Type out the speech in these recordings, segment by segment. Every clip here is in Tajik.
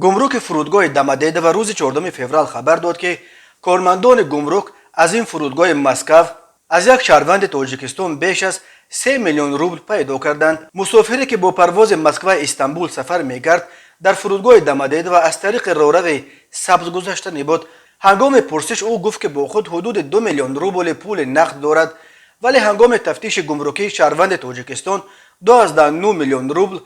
Гумруки фурудгоҳи Домодедово рӯзи 4 феврал хабар дод, ки кормандони гумрук аз ин фурудгоҳи Москав аз як шаҳрванди Тоҷикистон беш аз 3 миллион рубл пайдо карданд. Мусофире, ки бо парвози Москва Истанбул сафар мекард, дар фурудгоҳи Домодедово аз тариқи роҳрави сабз гузаштанӣ буд. Ҳангоми пурсиш ӯ гуфт, ки бо худ ҳудуди 2 миллион рубли пули нақд дорад, вале ҳангоми тафтиши гумрукӣ шаҳрванди Тоҷикистон 2,9 миллион рубл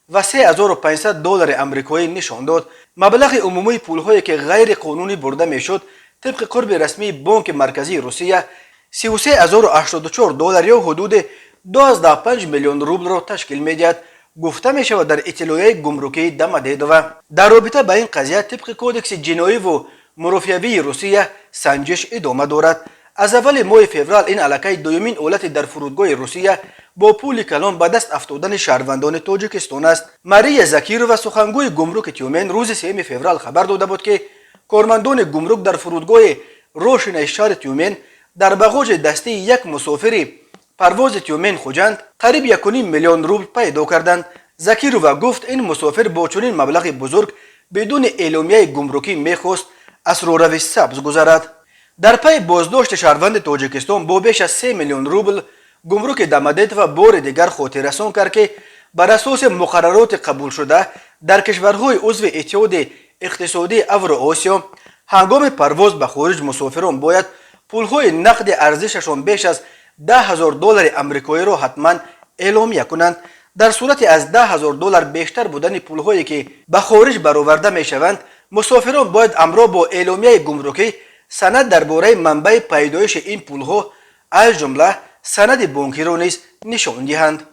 ва 3500 доллари амрикоӣ нишон дод. Маблағи умумии пулҳое, ки ғайриқонунӣ бурда мешуд, тибқи қурби расмии Бонки Марказии Русия 33 084 доллар ё ҳудуди 2,5 миллион рублро ташкил медиҳад, гуфта мешавад дар иттилоияи гумрукии Домодедово. Дар робита ба ин қазия тибқи Кодекси ҷиноиву мурофиавии Русия санҷиш идома дорад. Аз аввали моҳи феврал ин аллакай дуюмин ҳолати дар фурудгоҳи Русия бо пули калон ба даст афтодани шаҳрвандони Тоҷикистон аст. Мария Закирова, сухангӯи гумруки Тюмен, рӯзи 3 феврал хабар дода буд, ки кормандони гумрук дар фурудгоҳи Рошинаи шаҳри Тюмен дар бағоҷи дастии як мусофири парвози Тюмен Хуҷанд қариб 1,5 миллион рубл пайдо карданд. Закирова гуфт, ин мусофир бо чунин маблағи бузург бидуни эъломияи гумрукӣ мехост аз роҳрави сабз гузарад. Дар пайи боздошти шаҳрванди Тоҷикистон бо беш аз 3 миллион рубл, гумруки Домодедово бори дигар хотиррасон кард, ки бар асоси муқаррароти қабулшуда дар кишварҳои узви Иттиҳоди Иқтисодии Авроосиё ҳангоми парвоз ба хориҷ мусофирон бояд пулҳои нақди арзишашон беш аз 10 000 доллари амрикоиро ҳатман эъломия кунанд. Дар сурати аз 10 000 доллар бештар будани пулҳое, ки ба хориҷ бароварда мешаванд, мусофирон бояд ҳамроҳ бо эъломияи гумрукӣ санад дар бораи манбаи пайдоиши ин пулҳо, аз ҷумла санади бонкиро низ нишон диҳанд.